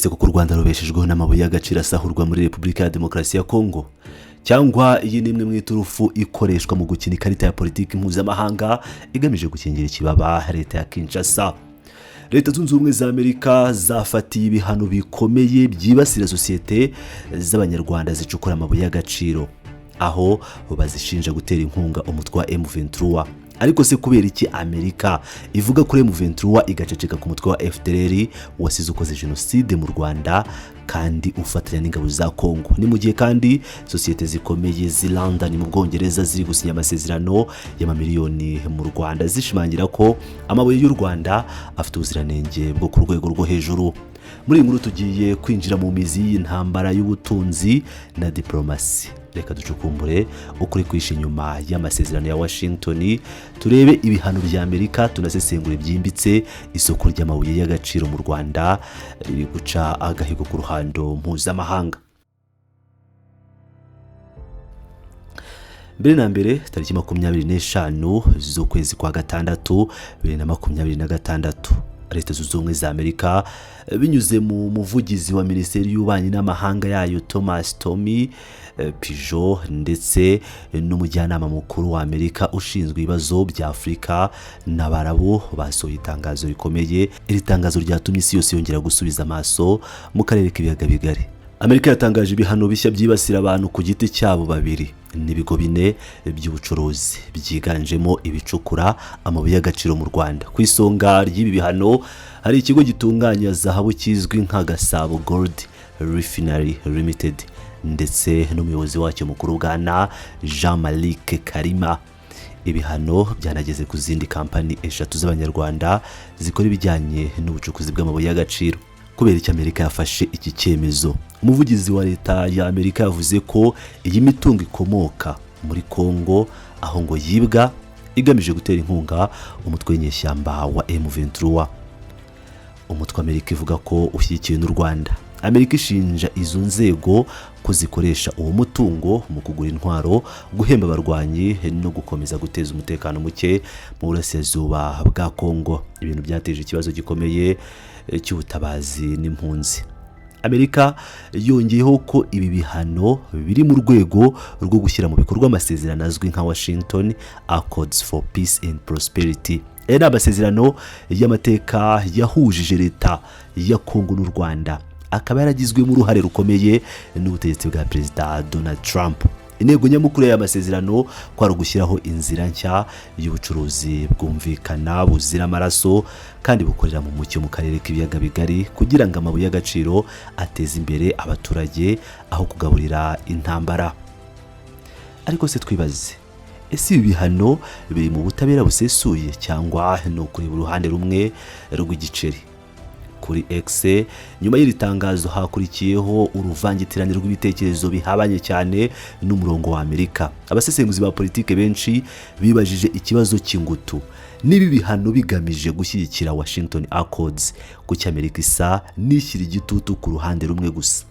Ese kuko u Rwanda rubeshejweho n'amabuye y'agaciro asahurwa muri Repubulika ya Demokarasi ya Kongo, cyangwa iyi ni imwe mu iturufu ikoreshwa mu gukina ikarita ya politiki mpuzamahanga igamije gukingira ikibaba leta ya Kinshasa? Leta Zunze Ubumwe za Amerika zafatiye ibihano bikomeye byibasira sosiyete z'Abanyarwanda zicukura amabuye y'agaciro, aho bazishinja gutera inkunga umutwe wa M23. Ariko se kubera iki Amerika ivuga kuri M23 igaceceka ku mutwe wa FDLR wasize ukoze jenoside mu Rwanda kandi ufatanya n'ingabo za Congo? Ni mu gihe kandi sosiyete zikomeye z'i London mu Bwongereza ziri gusinya amasezerano y'amamiliyoni mu Rwanda, zishimangira ko amabuye y'u Rwanda afite ubuziranenge bwo ku rwego rwo hejuru. Muri iyi nkuru tugiye kwinjira mu mizi y'intambara y'ubutunzi na diplomasi. Reka ducukumbure ukuri kwihishe inyuma y'amasezerano ya Washington, turebe ibihano bya Amerika, tunasesengure byimbitse isoko ry'amabuye y'agaciro mu Rwanda riri guca agahigo ku ruhando mpuzamahanga. Mbere na mbere, tariki 25 z'ukwezi kwa gatandatu 2026, Leta Zunze Ubumwe za Amerika, binyuze mu muvugizi wa Minisiteri y'Ububanyi n'Amahanga yayo Thomas Tommy Pijo ndetse n'umujyanama mukuru wa Amerika ushinzwe ibibazo bya Afurika n'Abarabu, basohoye itangazo rikomeye. Iri tangazo ryatumye isi yose yongera gusubiza amaso mu karere k'Ibiyaga Bigari. Amerika yatangaje ibihano bishya byibasira abantu ku giti cyabo babiri n'ibigo bine by'ubucuruzi byiganjemo ibicukura amabuye y'agaciro mu Rwanda. Ku isonga ry'ibi bihano hari ikigo gitunganya zahabu kizwi nka Gasabo Gold Refinery Limited ndetse n'umuyobozi wacyo mukuru, bwana Jean Malik Karima. Ibihano byanageze ku zindi kampani eshatu z'Abanyarwanda zikora ibijyanye n'ubucukuzi bw'amabuye y'agaciro. Kubera icyo Amerika yafashe iki cyemezo? Umuvugizi wa leta ya Amerika yavuze ko iyi mitungo ikomoka muri Congo, aho ngo yibwa igamije gutera inkunga umutwe w'inyeshyamba wa M23, umutwe Amerika ivuga ko ushyigikiwe n'u Rwanda. Amerika ishinja izo nzego ko zikoresha uwo mutungo mu kugura intwaro, guhemba abarwanyi no gukomeza guteza umutekano muke mu burasirazuba bwa Congo, ibintu byateje ikibazo gikomeye cy'ubutabazi n'impunzi. Amerika yongeyeho ko ibi bihano biri mu rwego rwo gushyira mu bikorwa amasezerano azwi nka Washington Accords for Peace and Prosperity. Aya ni amasezerano y'amateka yahujije leta ya Congo n'u Rwanda, akaba yaragizwemo uruhare rukomeye n'ubutegetsi bwa Perezida Donald Trump. Intego nyamukuru y'aya masezerano kwari ugushyiraho inzira nshya y'ubucuruzi bwumvikana, buzira amaraso kandi bukorera mu mucyo mu karere k'Ibiyaga Bigari, kugira ngo amabuye y'agaciro ateze imbere abaturage aho kugaburira intambara. Ariko se twibaze, ese ibi bihano biri mu butabera busesuye cyangwa ni ukureba uruhande rumwe rw'igiceri? Kuri X, nyuma y'iri tangazo hakurikiyeho uruvangitirane rw'ibitekerezo bihabanye cyane n'umurongo wa Amerika. Abasesenguzi ba politike benshi bibajije ikibazo cy'ingutu: niba ibihano bigamije gushyigikira Washington Accords, kuki Amerika isa n'ishyira igitutu ku ruhande rumwe gusa?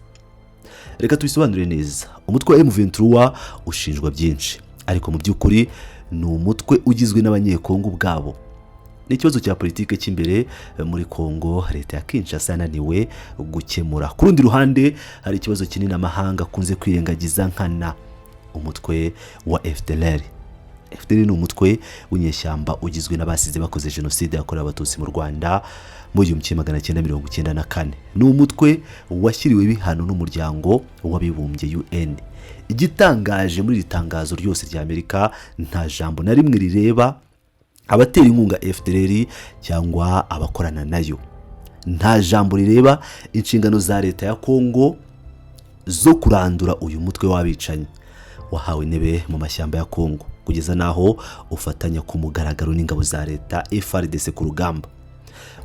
Reka tubisobanure neza. Umutwe wa M23 ushinjwa byinshi, ariko mu by'ukuri ni umutwe ugizwe n'Abanyekongo ubwabo. Ni ikibazo cya politike cy'imbere muri Congo leta ya Kinshasa yananiwe gukemura. Ku rundi ruhande, hari ikibazo kinini amahanga akunze kwirengagiza nkana: umutwe wa FDLR. FDLR ni umutwe w'inyeshyamba ugizwe n'abasize bakoze jenoside yakorewe Abatutsi mu Rwanda mu 1994. Ni umutwe washyiriwe ibihano n'Umuryango w'Abibumbye, UN. Igitangaje muri iri tangazo ryose rya Amerika, nta jambo na rimwe rireba abatera inkunga FDLR cyangwa abakorana nayo. Nta jambo rireba inshingano za leta ya Kongo zo kurandura uyu mutwe w'abicanyi wahawe intebe mu mashyamba ya Kongo, kugeza n'aho ufatanya ku mugaragaro n'ingabo za leta FARDC ku rugamba.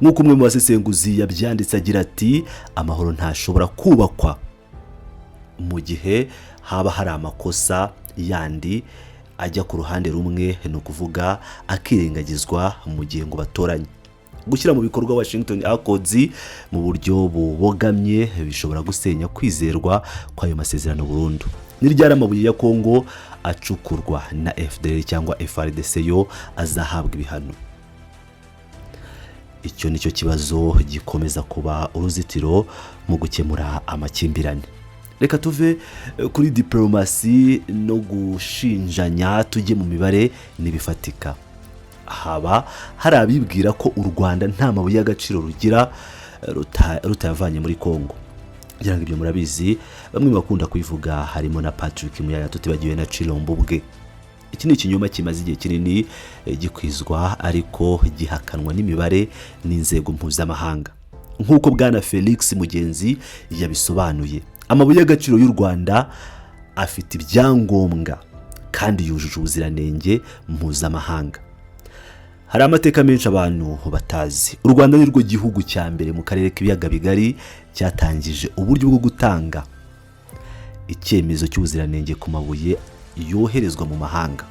Nk'uko umwe mu basesenguzi yabyanditse agira ati: "Amahoro ntashobora kubakwa mu gihe haba hari amakosa yandi ajya ku ruhande rumwe, ni ukuvuga akirengagizwa mu gihe ngo batoranye." Gushyira mu bikorwa Washington Accords mu buryo bubogamye bishobora gusenya kwizerwa kw'ayo masezerano burundu. Ni ryari amabuye ya Kongo acukurwa na FDLR cyangwa FARDC yo azahabwa ibihano? Icyo nicyo kibazo gikomeza kuba uruzitiro mu gukemura amakimbirane. Reka tuve kuri diporomasi no gushinjanya, tujye mu mibare n'ibifatika. Haba hari abibwira ko u Rwanda nta mabuye y'agaciro rugira rutayavanye muri Congo. Kugira ngo ibyo murabizi, bamwe mu bakunda kubivuga harimo na Patrick Muyaya, tutibagiwe na Chilombo ubwe. Iki ni ikinyoma kimaze igihe kinini gikwizwa, ariko gihakanwa n'imibare n'inzego mpuzamahanga. Nk'uko Bwana Felix Mugenzi yabisobanuye, amabuye y'agaciro y'u Rwanda afite ibyangombwa kandi yujuje ubuziranenge mpuzamahanga. Hari amateka menshi abantu batazi. U Rwanda ni rwo gihugu cya mbere mu karere k'Ibiyaga Bigari cyatangije uburyo bwo gutanga icyemezo cy'ubuziranenge ku mabuye yoherezwa mu mahanga,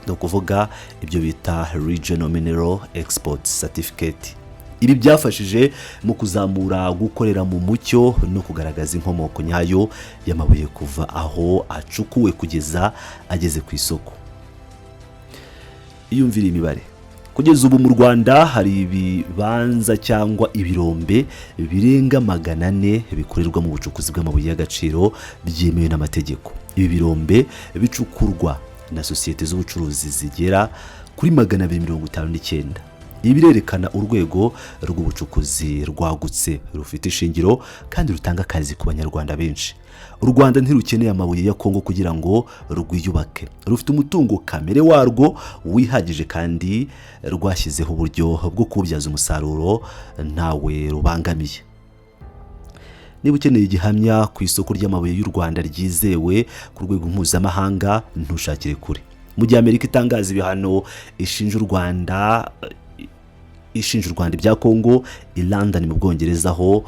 ni ukuvuga ibyo bita Regional Mineral Export Certificate. Ibi byafashije mu kuzamura gukorera mu mucyo no kugaragaza inkomoko nyayo y'amabuye kuva aho acukuwe kugeza ageze ku isoko. Iyumvire imibare: kugeza ubu mu Rwanda hari ibibanza cyangwa ibirombe birenga 400 bikorerwa mu bucukuzi bw'amabuye y'agaciro byemewe n'amategeko. Ibi birombe bicukurwa na sosiyete z'ubucuruzi zigera kuri 259. Ibi birerekana urwego rw'ubucukuzi rwagutse, rufite ishingiro kandi rutanga akazi ku Banyarwanda benshi. U Rwanda ntirukeneye amabuye ya Kongo kugira ngo rwiyubake. Rufite umutungo kamere warwo wihagije kandi rwashyizeho uburyo bwo kuwubyaza umusaruro ntawe rubangamiye. Niba ukeneye igihamya ku isoko ry'amabuye y'u Rwanda ryizewe ku rwego mpuzamahanga, ntushakire kure. Mu gihe Amerika itangaza ibihano ishinja u Rwanda ibya Kongo, i London mu Bwongereza ho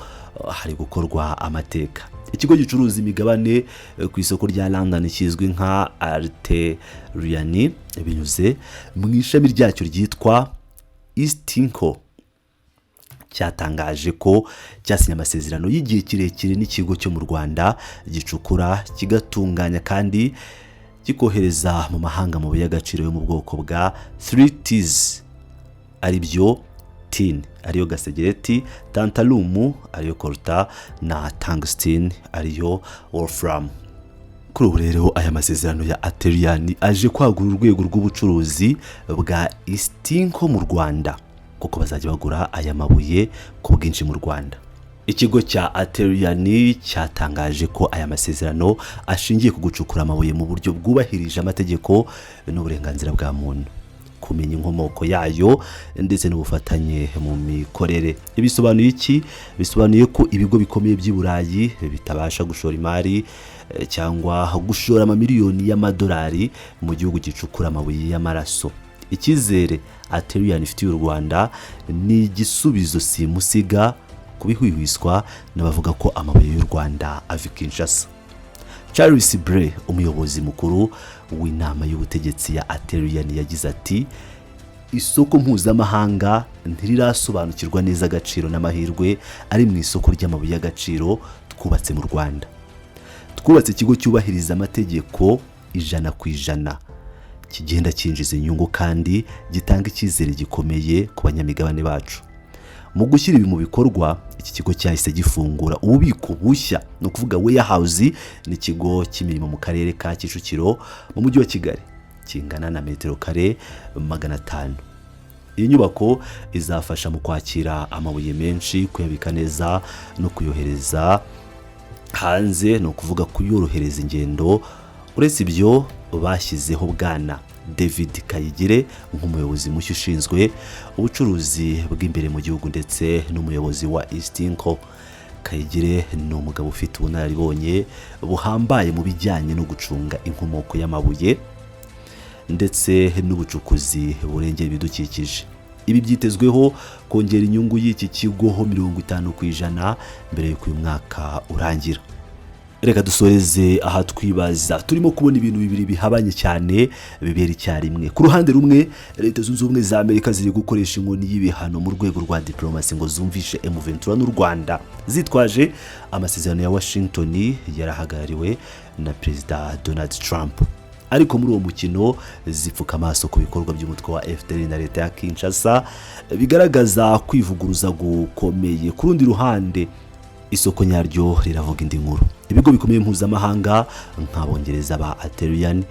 hari gukorwa amateka. Ikigo gicuruza imigabane ku isoko rya London kizwi nka Alterian, binyuze mu ishami ryacyo ryitwa Eastinco, cyatangaje ko cyasinye amasezerano y'igihe kirekire n'ikigo cyo mu Rwanda gicukura, kigatunganya kandi kikohereza mu mahanga amabuye y'agaciro yo mu bwoko bwa 3Ts, ari byo tin ariyo gasegereti, tantalum ariyo coltan na tungsten ariyo wolfram. Kuri ubu rero aya masezerano ya Alterian aje kwagura urwego rw'ubucuruzi bwa Eastinco mu Rwanda, kuko bazajya bagura aya mabuye ku bwinshi mu Rwanda. Ikigo cya Alterian cyatangaje ko aya masezerano ashingiye ku gucukura amabuye mu buryo bwubahirije amategeko n'uburenganzira bwa muntu, kumenya inkomoko yayo ndetse n'ubufatanye mu mikorere. Bisobanuye iki? Bisobanuye ko ibigo bikomeye by'i Burayi bitabasha gushora imari cyangwa gushora amamiliyoni y'amadolari mu gihugu gicukura amabuye y'amaraso. Icyizere Alterian ifitiye u Rwanda ni igisubizo simusiga kubihwihwiswa n'abavuga ko amabuye y'u Rwanda ava i Kinshasa. Charles Bray, umuyobozi mukuru w'inama y'ubutegetsi ya Alterian, yagize ati: "Isoko mpuzamahanga ntirirasobanukirwa neza agaciro n'amahirwe ari mu isoko ry'amabuye y'agaciro twubatse mu Rwanda. Twubatse ikigo cyubahiriza amategeko 100%, kigenda cyinjiza inyungu kandi gitanga icyizere gikomeye ku banyamigabane bacu." Mu gushyira ibi mu bikorwa, iki kigo cyahise gifungura ububiko bushya, ni ukuvuga warehouse, n'ikigo cy'imirimo mu karere ka Kicukiro mu Mujyi wa Kigali, kingana na metero kare 500. Iyi nyubako izafasha mu kwakira amabuye menshi, kuyabika neza no kuyohereza hanze, ni ukuvuga kuyorohereza ingendo. Uretse ibyo, bashyizeho Bwana David Kayigire nk'umuyobozi mushya ushinzwe ubucuruzi bw'imbere mu gihugu ndetse n'umuyobozi wa Eastinco. Kayigire ni umugabo ufite ubunararibonye buhambaye mu bijyanye no gucunga inkomoko y'amabuye ndetse n'ubucukuzi burengera ibidukikije. Ibi byitezweho kongera inyungu y'iki kigo ho 50% mbere y'uko uyu mwaka urangira. Reka dusoreze aha twibaza: turimo kubona ibintu bibiri bihabanye cyane bibera icyarimwe. Ku ruhande rumwe, Leta Zunze Ubumwe za Amerika ziri gukoresha inkoni y'ibihano mu rwego rwa diplomasi ngo zumvishe M23 n'u Rwanda, zitwaje amasezerano ya Washington yarahagarariwe na Perezida Donald Trump. Ariko Ariko muri uwo mukino zipfuka amaso ku bikorwa by'umutwe wa FDLR na leta ya Kinshasa, bigaragaza kwivuguruza gukomeye. Ku rundi ruhande, isoko nyaryo riravuga indi nkuru. Ibigo bikomeye mpuzamahanga nk'Abongereza ba Aterian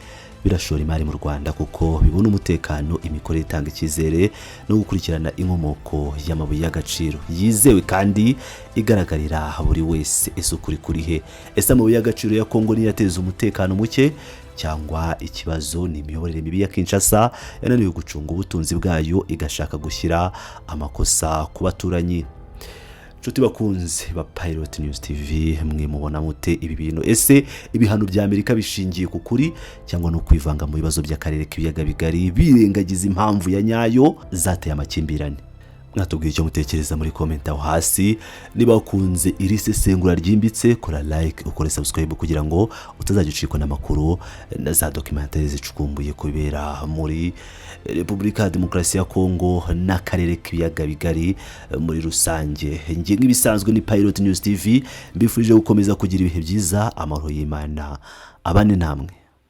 birashora imari mu Rwanda kuko bibona umutekano, imikorere itanga icyizere no gukurikirana inkomoko y'amabuye y'agaciro yizewe kandi igaragarira buri wese. Ese ukuri kuri he? Ese amabuye y'agaciro ya Kongo niyo yateza umutekano muke, cyangwa ikibazo ni imiyoborere mibi ya Kinshasa yananiwe gucunga ubutunzi bwayo, igashaka gushyira amakosa ku baturanyi? Nshuti bakunzi ba Pilot News TV, mwe mubona mute ibi bintu? Ese ibihano bya Amerika bishingiye ku kuri, cyangwa no kwivanga mu bibazo by'akarere k'ibiyaga bigari birengagiza impamvu ya nyayo zateye amakimbirane? Mwatubwira icyo mutekereza muri comment aho hasi. Niba wakunze iri sesengura ryimbitse, kora like, ukore subscribe kugira ngo utazajya ucikwa n'amakuru na za documentaire zicukumbuye kubera muri Repubulika ya Demokarasi ya Kongo n'akarere k'ibiyaga bigari muri rusange. Njye nk'ibisanzwe ni Pilot News TV, mbifurije gukomeza kugira ibihe byiza. Amahoro y'Imana abane namwe.